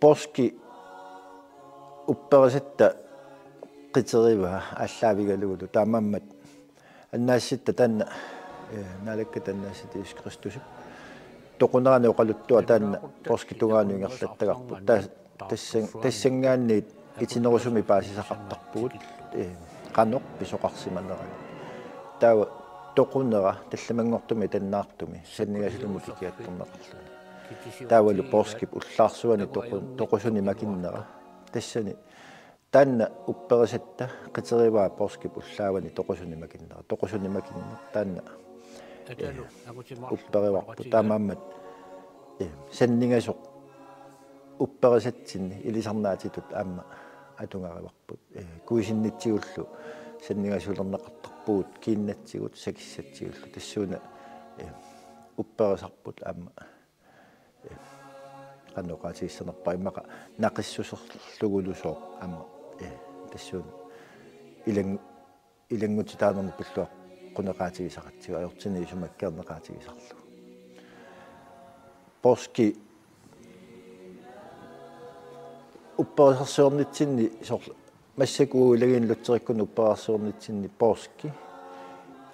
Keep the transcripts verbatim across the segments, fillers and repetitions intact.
Poorskip upperisatta qiteriva aallaavigalugulu taamaammat annaasitta taanna, eh, Naalakkat Annaasiata Jiisusi Kristusip toqunerani oqaluttuaq taanna poorskip tungaanut ingerlattagarput. Ta-, tassan-, tassanngaanniit itinerusumik paasisaqartarpugut, eh, qanoq pisoqarsimanerani. Taava toqunera tallimanngortumi atannaartumi sanningasulumut ikiattorneqarluni. Taavalu poorskip ullaarsuani toqu-, toqusuni makinnera. Tassani taanna upperisatta qiteriva poorskip ullaavani toqusuni makinnera. Toqusuni makinneq taanna, eh, upperivarput. Taamaammat, eh, sanningasoq upperisatsinni ilisarnaatitut aamma atugarivarput. Eh, kuisinnitsigullu sanningasulerneqartarpugut kiinnatsigut sakissatsigullu. Tassuuna, eh, upperisarput aamma, eh, qanoq oqaatigissanerpaat immaqa naqissuserlugulu sooq aamma, eh, tassuuna ilang-, ilanngutitaanermut pilluaqquneqaatigisaratsigu ajortinik isumakkeerneqaatigisarlugu. Poorskip upperisarsiornitsinni soorlu massakkut uagut ilagiinnut lutserikkuni upperisarsiornitsinni poorskip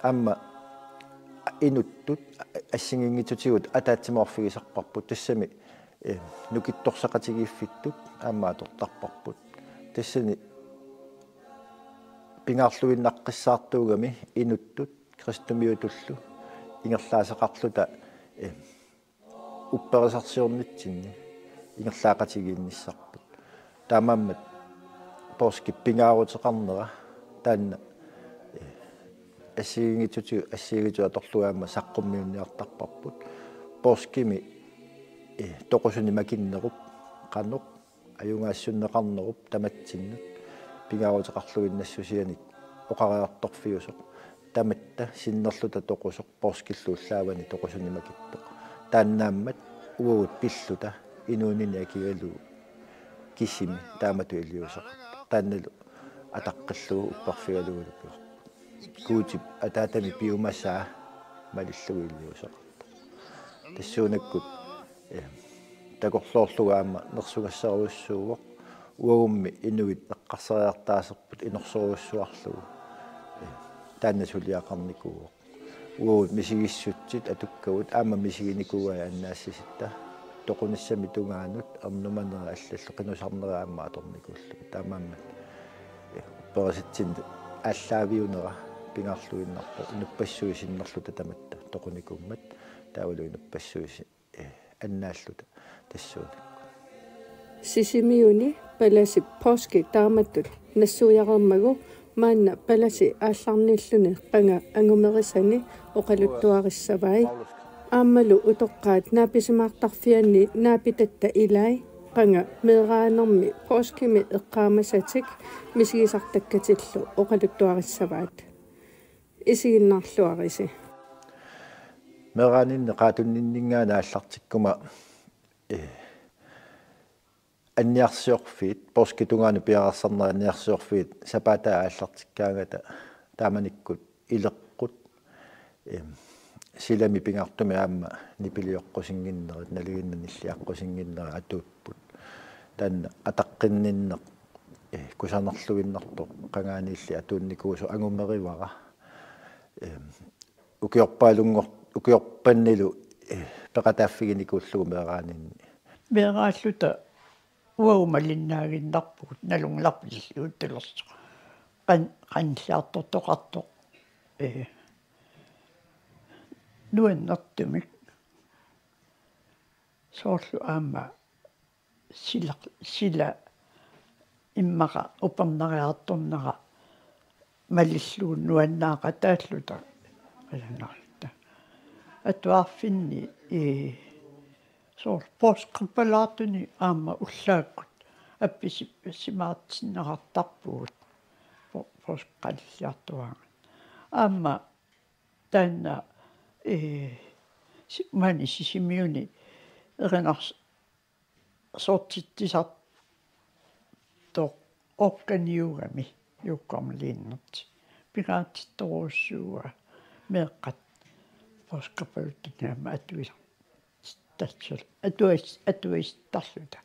aamma inuttut assigiinngitsutigut ataatsimoorfigisarparput tassami, eh, nukittorsaqatigiiffittut aamma atortarparput. Tassani pingaarluinnaqqissaartuugami inuttut kristumiutullu ingerlaasaqarluta, eh, upperisarsiornitsinni ingerlaaqatigiinnissarput. Taamaammat poorskip pingaaruteqarnera taanna, eh, assigiinngitsutigut assigiinngitsut atorlugit aamma saqqummiunniartarparput. Poorskimi, eh, toqusuni makinnerup qanoq ajugaassunneqarnerup tamatsinnut pingaaruteqarluinnassusianik oqariartorfiusoq. Tamatta sinnerluta toqusoq poorskillu ullaavani toqusuni makittoq. Taannaammat uagut pilluta inuunini akigalugu kisimi taamatut iliuuseqartoq. Taannalu ataqqillugu upperfigalugulu piorput. Guutip Ataatami piumasaa malillugu iliuuseqartoq. Tassuunakkut, eh, takorloorlugu aamma nersugassaarujussuuvoq. Uagummi inuit eqqarsariartaaserput inorsorujussuarlugu, eh, taanna suliaqarnikuuvoq. Uagut misigissutsit atukkavut aamma misiginikuuai annaassisitta. Toqunissami tungaanut ernumanera allallu qinusarnera aamma atornikuullugit. Taamaammat, eh, upperisatsinni aallaaviunera pingaarluinnarpoq inuppassuit sinnerluta tamatta toqunikuummat taavalu inuppassuit si-, eh, annaalluta tassuunakkut. Sisimiuni palasip poorskip taamatut nassuiareermagu maanna palasi aallarniilluni qanga angumerisani oqaluttuarissavai. Aammalu utoqqaat naapisimaartarfianni naapitatta ilai qanga meeraanermi poorskimi eqqaamasatik misigisartakkatillu oqaluttuarissavaat. Isiginnaarluarisi. Meeraaninni qaatunninninngaanniit aallartikkuma, eh, anniarsiorfiit, poorskip tungaanut piareersarnerit anniarsiorfiit sapaatit aallartikkaangata taamanikkut ileqqut, em, silami pingaartumik aamma nipilioqqusinnginnerit, nalinginnaat nilliaqqusinnginnerit atuupput. Taanna ataqqinninneq, eh, kusanarluinnartoq qangaaniilli atuunnikuusoq angumerivara. Em, ukiorpaalunngoq-, ukiorpannilu, eh, peqataaffiginikuullugu meeraaninni. Meeraalluta uagut malinnaaginnarpugut nalunngilarput illiuttulersoq. Qan-, qanilliartortoqartoq, eh, nuannertumik. Soorlu aamma sila, sila immaqa upernariartornera malillugu nuannaaqataalluta. Qajanarluta. Atuarfinni, eh, soorlu poorskip qappalaartuni aamma ullaakkut appisi-, simaartinneqartarpugut po-, poorskip qanilliartuaangat. Aamma taanna, eh, si-, maani Sisimiuni erinars-, soortitsisartoq organiugami juukkormaliinnut. Pingaartittorujussuuaa meeqqat poorskip qappaluttunik aamma atuisa-, tassal-, atuis-, atuisittarluta.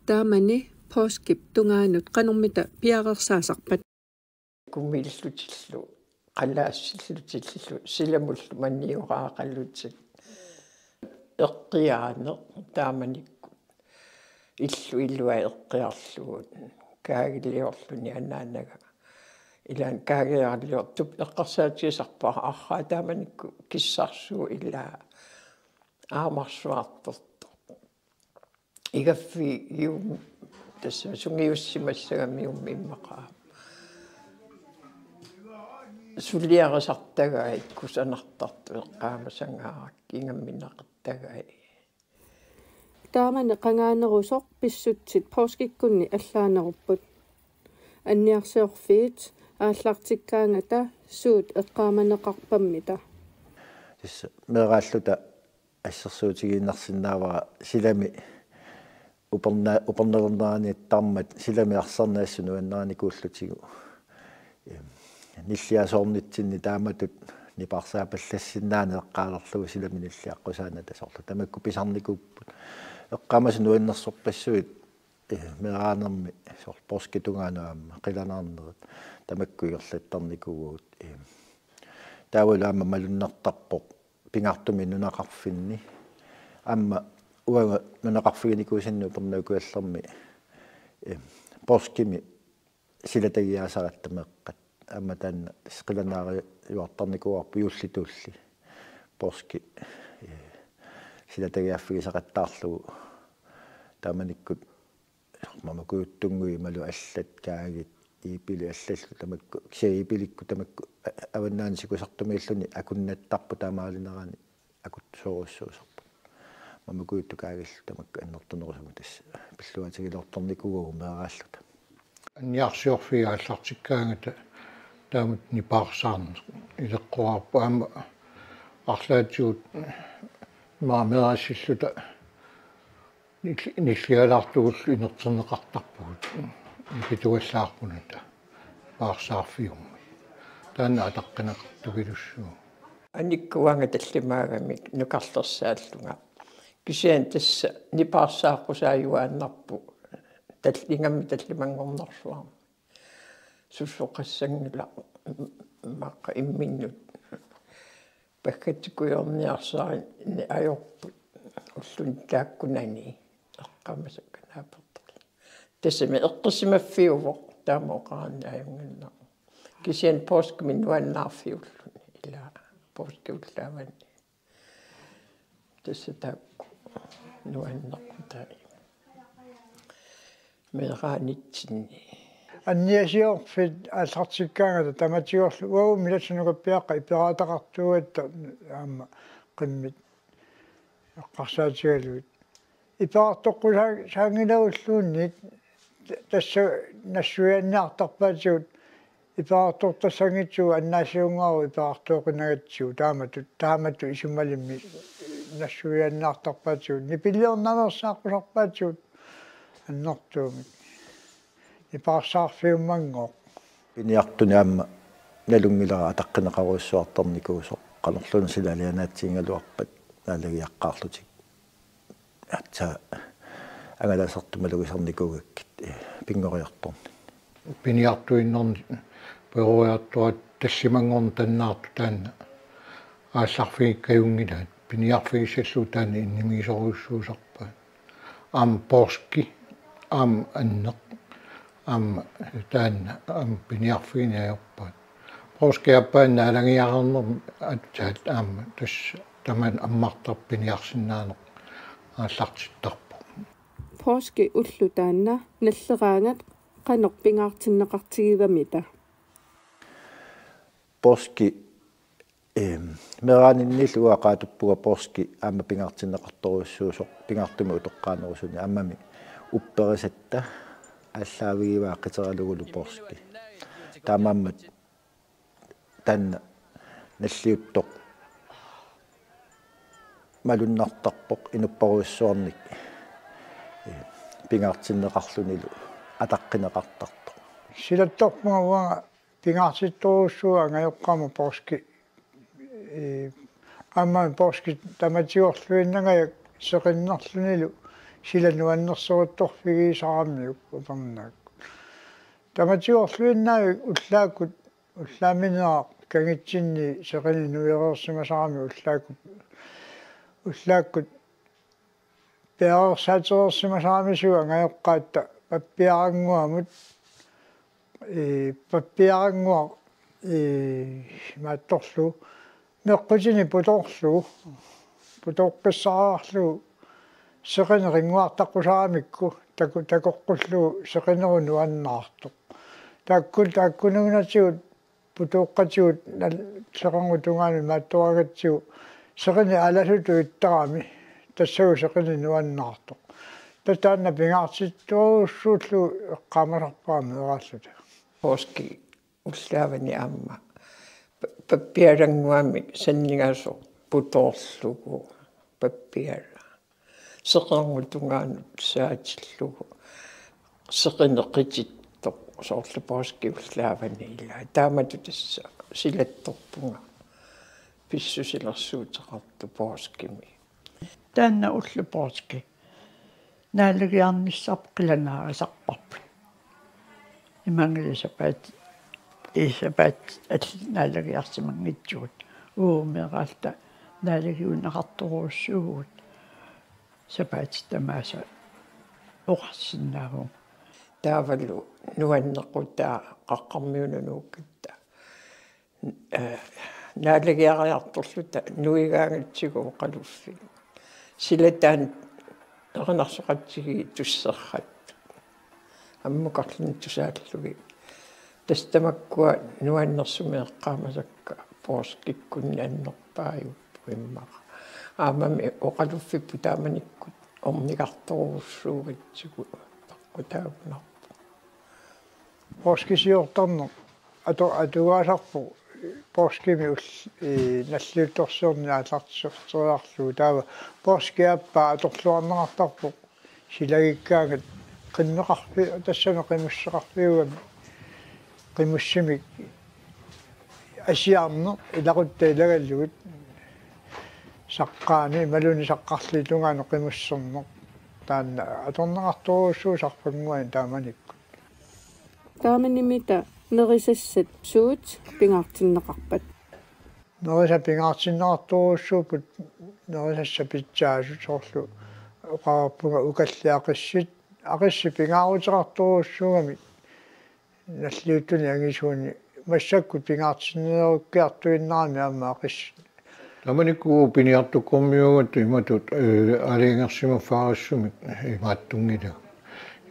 Taamani poorskip tungaanut qanormita piareersaasarpat? Kumiillutillu, qalaassillutillu, silamullu manioraqalutik. Eqqiaaneq taamanikkut. Illu ilua eqqiarlugu. Kaagiliorluni anaanaga. Ilaanni kaagiliortup eqqarsaatigisarpara arraa taamanikkut kissarsuup ilaa aamarsuartortoq. Igaffigium tassa sungiussimassagamiummi immaqa. Suliarisartagai kusanartartoq eqqaamasangaarakku ingamminaqattagai. Taamani qangaanerusoq pissutsit poorskikkunni allaanerupput. Anniarsiorfiit aallartikkaangata suut eqqaamaneqarpammita? Tassa meeraalluta assersuutigiinnarsinnaavara silami uperna-, upernalerneraniittarmat silami arsarneq assut nuannarinikuullutigu. Em, nilliasoornitsinni taamatut nipaarsaapallassinnaanera eqqaalerlugu silami nilliaqqusaanata soorlu. Tamakku pisarnikuupput. Eqqaamasut nuannersorpassuit, eh, meeraanermi soorlu poorskip tungaanut aamma qilanaarnerit tamakku ingerlattarnikuuagut. Em, taavalu aamma malunnartarpoq pingaartumik nunaqarfinni. Aamma uanga nunaqarfiginikuusanni Upernaukkuallermi, eh, poorskimi silatagiaasaratta meeqqat. Aamma taanna qilanaariuartarnikuuarput juullitulli. Poorski, eh, silatagiaaffigisaqattaarlugu. Taamanikkut mamakujuttunnguit imaluunniit allat kaagit iipilit allallu tamakku, kisianni iipilikkut tamakku a-, avannaani sikusartumiilluni akunnattarput taamaalinerani akutsoorujussuusarput. Mamakujuttut kaagillu tamakku annertunerusumik tassa pilluaatigiloortarnikuuagut meeraalluta. Anniarsiorfiit aallartikkaangata taamatut nipaarsaarneq ileqqoraarpoq aamma arlaatigut maa meerassilluta nil-, nillialaartugullu inerterneqartarpugut. Nikituallaarpunata paarsaarfiummi. Taanna ataqqineqartupilussuuvoq. Anikkut uanga tallimaagamik nukarlersaallunga. Kisianni tassa nipaarsaaqqusaajuaannarpoq tal-, ingammik tallimanngornersuarmi. Sussoqassanngilaq immaqa imminnut. Paggatsikujorniarsarinni ajorput ulluni taakkunani eqqaamasakka naapertorluni. Tassami eqqisimaffiuvoq taama oqaranni ajunnginnami. Kisianni poorskimi nuannaarfiulluni ilaa poorskiullaavanni. Tassa taakku nuannertai meeraanitsinni. Anniarsiorfiit aallartikkaangata tamatigorlu uagut Milatsinukappiaqqat iperaataqartuugatta aamma qimmit eqqarsaatigalugit. Iperartoqqusaanngilagulluunniit tassa nassuiaanniartarpaatigut iperartortassanngitsugut annaasiunngaarut iperartooqinagatsigu taamatut, taamatut isumalimmik nassuiaanniartarpaatigut nipiliornaveersaaqqusarpaatigut annertuumik. Nipaarsaarfiummanngooq. Piniartunik aamma nalunngilara ataqqineqarujussuartarnikuusoq qanorluunniit sila alianaatigigaluarpat naalagiaqqaarlutik. Aatsaat angalasartut malugisarnikuugakkit, eh, pinngoriartorninni. Piniartuinnarni peroriartuaat tallimanngorneq tannaartoq taanna aallarfigikkajunngilaq. Piniarfigissallugu taanna innimiisorujussuusarpaat. Aamma poorski, aamma anneq, aamma taanna, aamma piniarfigineq ajorpaat. Poorski aappaanni naalagiaqqaarnermi aatsaat aamma tassa tamanna ammartarpoq piniarsinnaaneq aallartittarpoq. Poorski ulloq taanna nalleraangat qanoq pingaartinneqartigivamita? Poorski, ehm, meeraaninnillu uanga oqaatuppunga poorski aamma pingaartinneqartorujussuusoq pingaartumik utoqqaanerusuni aammami upperisatta aallaavigivaat qiteralugulu poorski. Taamaammat taanna nalliuttoq malunnartarpoq inupparujussuarnik, eh, pingaartinneqarlunilu ataqqineqartartoq. Silattorpunga uanga pingaartittorujussuuara angajoqqaama poorski, eh, aamma poorski tamatigorluinnangajak seqinnerlunilu Sila nuannersoruttorfigisaramiuk upernaakkut. Tamatigoorluinnaavik ullaakkut, ullaamminerat kangitsinni seqineq nuiareersimasarami ullaakkut, ullaakkut piareersaatereersimasarami suangajoqqaatta pappiarannguamut, ee, pappiarannguaq, ee, maattorlu meqqutini putoorlugu, putooqqissaarlugu seqineq qinnguartaqqusaramikku taku-, takoqqullugu seqinerup nuannaartoq. Taakkul-, taakkununnatigut putooqqatigut nal-, seqernup tungaanut imaattoragatsigu seqineq alasutut ittarami tassagu seqineq nuannaartoq. Tassa taanna pingaartittorujussuullugu eqqaamasarpara meeraalluta. Poorskip ullaavani aamma pa-, pappiarannguamik sanningasoq putoorlugu pappiara. Seqernup tungaanut saatillugu seqineq qitittoq soorlu poorskip ullaavani ilaa. Taamatut tassa silattorpunga pissusilersuuteqartoq poorskimi. Taanna ulloq poorski naalagiarnissarput qilanaarisarparput. Imaanngilaq sapaat-, ii, sapaatit allat naalagiarsimanngitsugut. Uu, meeraalluta naalagiunneqartorujussuuvugut. Sapaatit tamaasa oqarsinnaavugut. Taavalu nuannequtaa qaqqarmiuna nuukkatta. Ee, naalagiariartorluta nuigaangatsigu oqaluffik. Sila taanna erinarsoqatigiit tusserrattut. Ammukarluni tusaallugit. Tassa tamakkua nuannersumik eqqaamasakka poorskikkunni annerpaajupput immaqa. Aammami oqaluffipput taamanikkut ornigartorujussuugatsigu peqqutaagunarpoq. Poorskisiortarneq ato-, atugaasarpoq poorskimi ull-, ee, nalliuttorsiorneq aallartisoqarlugu. Taava poorskip aappaa atorluarneqartarpoq silagikkaangat qimmeqarfi-, tassami qimusseqarfiugami qimussimik asiarneq ilaquttat ilagalugit saqqaani imaluunniit saqqarliit tungaanut qimusserneq. Taanna atorneqartorujussuuvoq sarfannguani taamanikkut. Taamanimita nerisassat suut pingaartinneqarpat? Nerisat pingaartinneqartorujussuupput, nerisassat pitsaasut soorlu oqarpunga ukallit aqissit, aqissit pingaaruteqartorujussuugamik nalliuttunik angisuunik massakkut pingaartinnerukkiartuinnarami aamma aqissit. Taamanikkut piniartukkormiuugatta imatut, ee, aalajangersimaffigisussumik imaattunngilaq.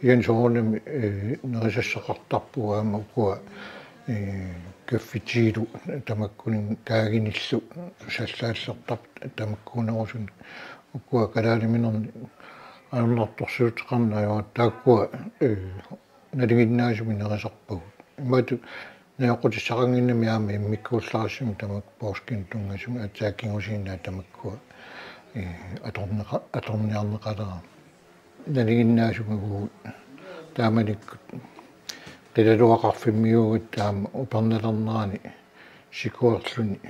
Ian soorunami, ee, nerisassaqartarpugut aamma ukua, ee, kaffitiilu tamakkuninnga kaaginillu sallaallertartut tamakkuunerusunik ukua kalaaliminernik ajornartorsiuteqarneq ajoratta taakkua, ee, nalinginnaasumik nerisarpagut. Imatut najoqqutissaqannginnami aamma immikkuullarissumik tamakku poorskinik tunngasumik aatsaat kingusinnaat tamakkua, ee, atorneqa-, atorniarneqaleramik. Nalinginnaasumigut taamanikkut qilaluaqarfimmiuugatta aamma upernalernerani sikuerluni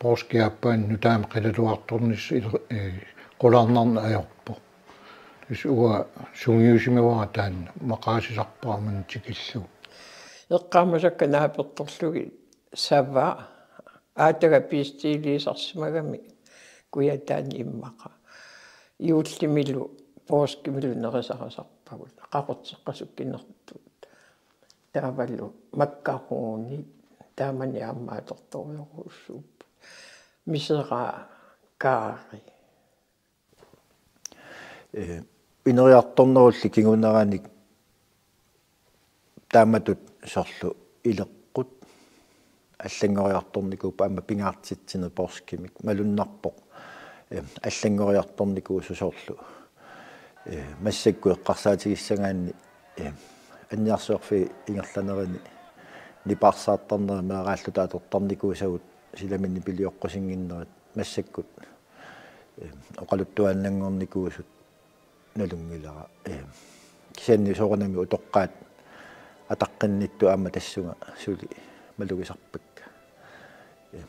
poorskip aappaani nutaamik qilaluartornissaq ilo-, ee, qularnarneq ajorpoq. Tassa uanga sungiusimavara taanna maqaasisarpara manna tikillugu. Eqqaamasakka naapertorlugit sava aataga piistiiliisarsimagami kujataani immaqa. Juullimilu poorskimilu nerisarisarpagut qaqutseqqasukkinertut. Taavalu makkaruuni taamani aamma atortorujorujussuupput. Miseraa kaari. Ee, ineriartornerulli kinguneranik taamatut soorlu ileqqut allanngoriartornikuupput aamma pingaartitsineq poorskimik malunnarpoq, ee, allanngoriartornikuusoq soorlu, ee, massakkut eqqarsaatigissagaanni, ee, anniarsuarfiit ingerlanerini nipaarsaartarneri meeraalluta atortarnikuusagut silaminnik piliuqqusinnginnerit massakkut, ee, oqaluttuaannanngornikuusut nalunngilara. Ee, kisianni soorunami utoqqaat ataqqinnittut aamma tassunga suli malugisarpakka. Ee,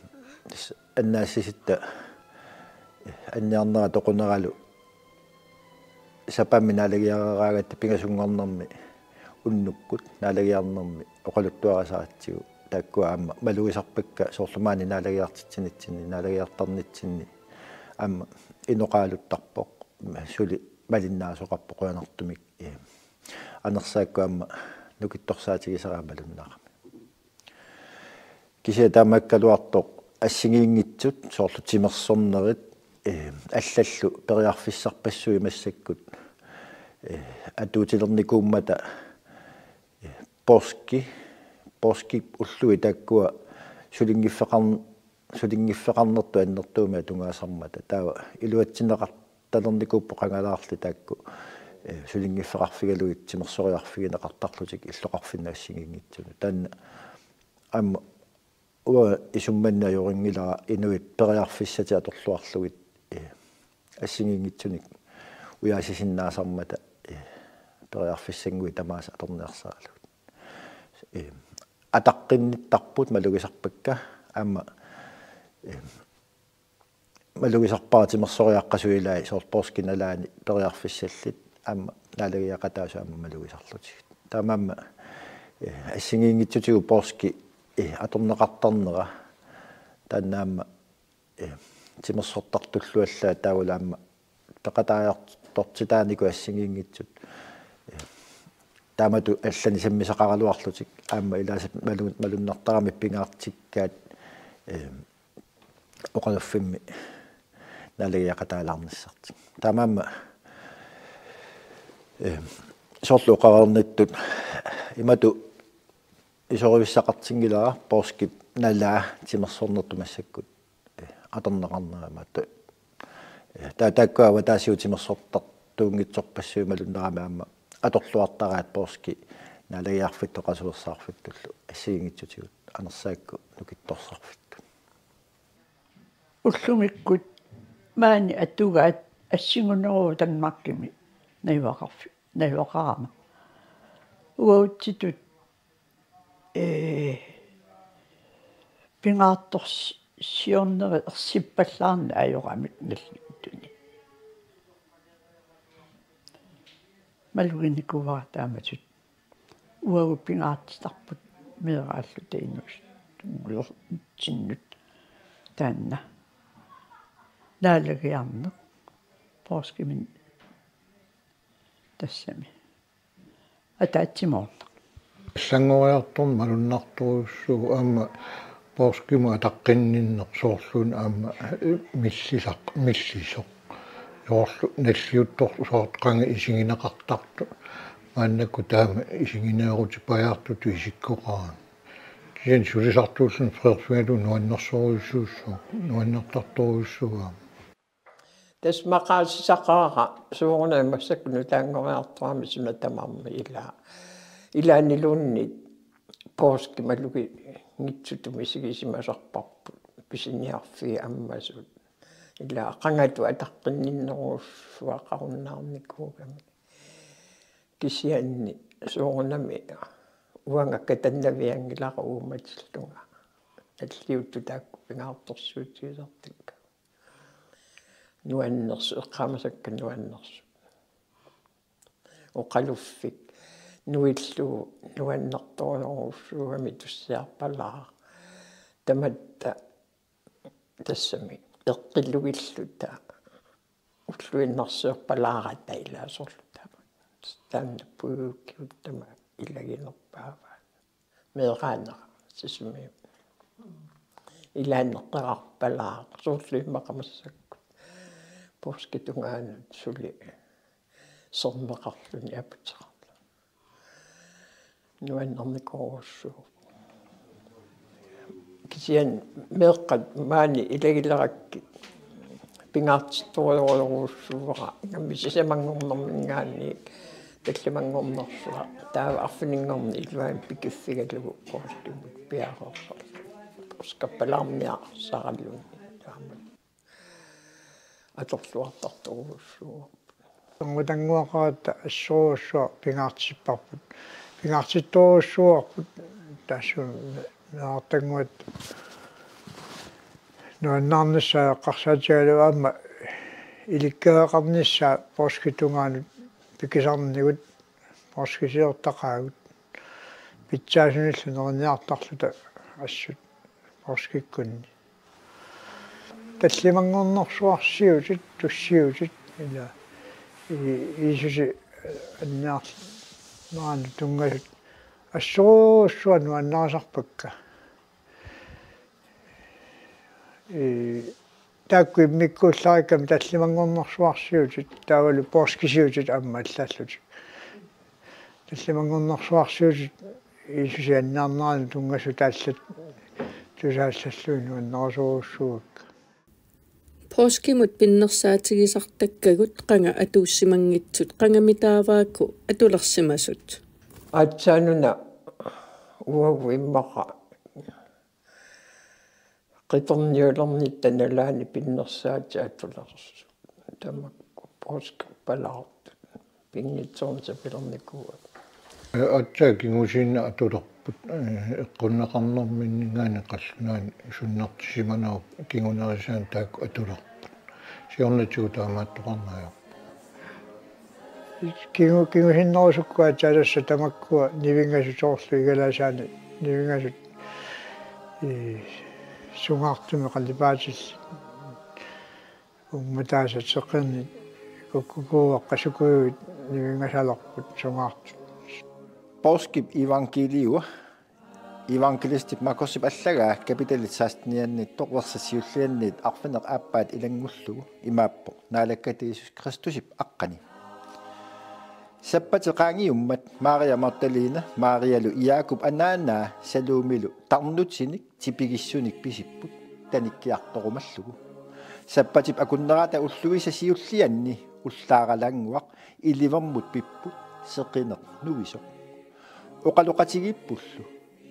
tassa annaassisitta, ee, anniarnera toquneralu sapaammi naalagiareeraangatta pingasunngornermi unnukkut naalagiarnermi oqaluttuarisaratsigu taakkua aamma malugisarpakka soorlu maani naalagiartitsinitsinni naalagiartarnitsinni aamma inoqaaluttarpoq suli malinnaasoqarpoq qujanartumik, eh, anersaakkut aamma nukittorsaatigisarami malunnarami. Kisianni taamaakkaluartoq assigiinngitsut soorlu timersornerit, eh, allallu periarfissarpassuit massakkut, eh, atuutilernikuummata, eh, poorski, poorskip ullui taakkua sulinngiffeqarn-, sulinngiffeqarnertut annertuumik atugaasarmata. Taava iluatsinneqartalernikuupput qangalaarli taakku, eh, sulinngiffeqarfigalugit timersoriarfigineqartarlutik illoqarfinnut assigiinngitsunut. Taanna aamma uanga isummanni ajorinngilara inuit periarfissatik atorluarlugit, eh, assigiinngitsunik ujaasisinnaasarmata, eh, periarfissannguit tamaasa atorniarsaralugit. Eh, ataqqinnittarput malugisarpakka aamma, eh, malugisarpara timersoriaqqasut ilaat soorlu poorskip nalaani periarfissallit aamma naalagiaqataasut aamma malugisarlutigit. Taamaammat, eh, assigiinngitsutigut poorski, eh, atorneqartarnera taanna aamma, eh, timersortartullu allaat taavalu aamma peqataajartortitaanikuupput assigiinngitsut, eh, taamatut allanik sammisaqaraluarlutik aamma ilaasa malu-, malunnartaramik pingaartikkaat, eh, oqaluffimmi naalagiaqataalaarnissartik. Taamaammat, eh, soorlu oqareernittut imatut isorivissaqartinngilara poorskip nalaa timersornertut massakkut, eh, atorneqarnera imaattoq. Eh, taa-, taakkua avataasiut timersortartuunngitsorpassuit malunnarami aamma atorluartaraat poorski naalagiarfittut qasuersaarfittullu assigiinngitsutigut anersaakkut nukittorsarfittut. Ullumikkut maani atugaat assinguneruvoq Danmarkimi najugaqarfi-, najugaqarama. Uagutsitut, ee, pingaartorsiornerit ersippallaarneq ajoramik nalliuttuni. Maluginikuuara taamatut. Uagut pingaartitarput meeraalluta inuussutissarsiornermut taanna. Naalagiarneq poorskimik tassami ataatsimoorneq. Allanngoriartorneq malunnartorujussuuvoq aamma poorskimut ataqqinninneq soorluuna aamma millisaq, millisoq. Soorlu nalliuttorsuartut qanga isigineqartartut. Maannakkut taama isigineerutipajaartutut isikkoqarani. Kisianni sulisartuulluni frerfigalugu nuannersorujussuussaaq, nuannertartorujussuuvoq aamma. Tassa maqaasisaqaara soorunami massakkut nutaanngoriartorami suna tamarmi ilaa. Ilaanniluunniit poorskip maluginngitsutut misigisimasarparput pisiniarfiit ammasut. Ilaa qangatut ataqqinninnerujussuaqarunnaarnikuugami. Kisianni soorunami uanga katannavianngilara uummatillunga. Nalliuttut taakku pingaartorsiutigisartakka. Nuannersut, eqqaamasakka nuannersut. Oqaluffik nuillugu nuannertorujussuugami tussiarpalaaq. Tamatta tassami eqqilugilluta ulluinnarsiorpalaarata ilaasorluta. Taanna puiukkiuttama ilaginerpaavaa. Meeraanera Sisimiut. Ilaanneqarpalaaq soorlu immaqa massakkut. Poorskip tungaanut suli sermeqarluni aputeqarluni. Nuannernikorujussuuvoq. Kisianni meeqqat maani ilagilerakkit pingaartittorujorujussuuara. Ingammik sisamanngornermiingaanniit tallimanngornersuaq. Taava arfininngorneq iluamik pikiffigalugu poorskimut piareersarluni. Poorskipalaarniarsaraluni. Taama atorluartartorujussuuarput. Tanngutanguaqaratta assorujussuaq pingaartipparput. Pingaartittorujussuuarput taassuma meerartannguatta nuannaarnissaa eqqarsaatigalugu aamma ilikkagaqarnissaa poorskip tungaanut pikisarnigut poorskisiortaqaagut pitsaasunillu neriniartarluta assut poorskikkunni. Tallimanngornersuarsiutit, tussiutit, ila, i-, Jiisusi anniarnerani tunngasut assorsuaq nuannarisarpakka. I-, taakku immikkuullarikkami tallimanngornersuarsiutit, taavalu poorskisiutit aamma allallutik. Tallimanngornersuarsiutit Jiisusi anniarnerani tunngasut allat tusaallallugit nuannarisarsuuakka. Poorskimut pinnersaatigisartakkagut qanga atuussimanngitsut qangamitaavaakku atulersimasut. Aatsaanuna uagut immaqa qitorniulernitta nalaani pinnersaatit atulersut. Tamakku poorskipalaartut pinngitsoornut sapilernikuuagut. Aatsaat kingusiinnaq atulerput, eh, eqqunneqarnerminninngaanniit qallunaanut sunnertissimanera kingunerisaanut taakku atulerput. Siornatigut taamaattoqarneq ajorput. Kingu-, kingusinnerusukkut aatsaat tassa tamakkua nivingasut soorlu igalaasaani nivingasut, eh, sungaartumik qalipaatillit. Uummataasat seqinnit kukkukuuaqqat sukujuit nivingasalerput sungaartut. Poorskip evangeliua, evangelistip Markusip allagaa kapitalit seksteniannittoq versi siullianniit arfineq-aappaat ilanngullugu imaappoq: Naalakkat Jiisusi Kristusip aqqani. Sappati qaangiummat Maria Magdalena, Marialu Jaakup anaanaa Salomilu tarnutinik tipigissunik pisipput tanikkiartorumallugu. Sappatip akunnerata ulluisa siullianni ullaaralaannguaq ilivermut pipput seqineq nuisoq. Oqaloqatigiippullu: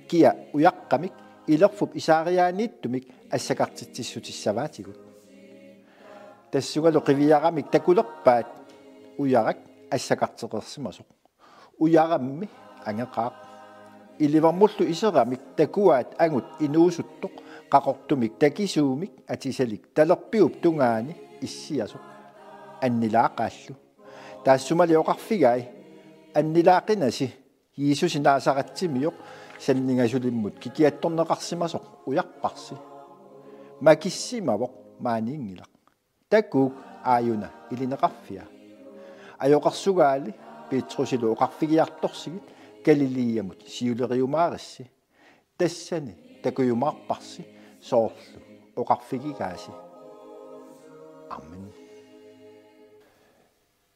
Kia ujaqqamik ilerfup isaariaaniittumik assagartitsissutissavaatigut? Tassungalu qiviaramik takulerpaat ujarak assagartereersimasoq. Ujarammi angeqaaq. Ilivermullu iseramik takuaat angut inuusuttoq qaqortumik takisuumik atisalik talerpiup tungaani issiasoq. Annilaaqaallu. Taassumali oqarfigai: Annilaaqinasi, Jiisusi Nazaretsimioq sanningasulimmut kikiattorneqarsimasoq ujarparsi. Makissimavoq maaniinngilaq. Takuuk aajuna ilineqarfia. Ajoqersugaali Petrusilu oqarfigiartorsigit Galileamut siuleriumaarissi. Tassani takujumaarparsi soorlu oqarfigigaasi. Amen.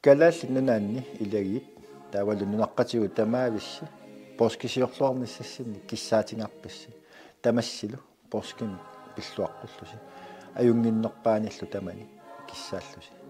Kalaallit Nunaanni ilagiit taavalu nunaqqatigut tamaavissi poorskisiorluarnissassinnik kissaatigaarpassi, tamassilu poorskimik pilluaqqullusi, ajunnginnerpaanillu tamani kissaallusi.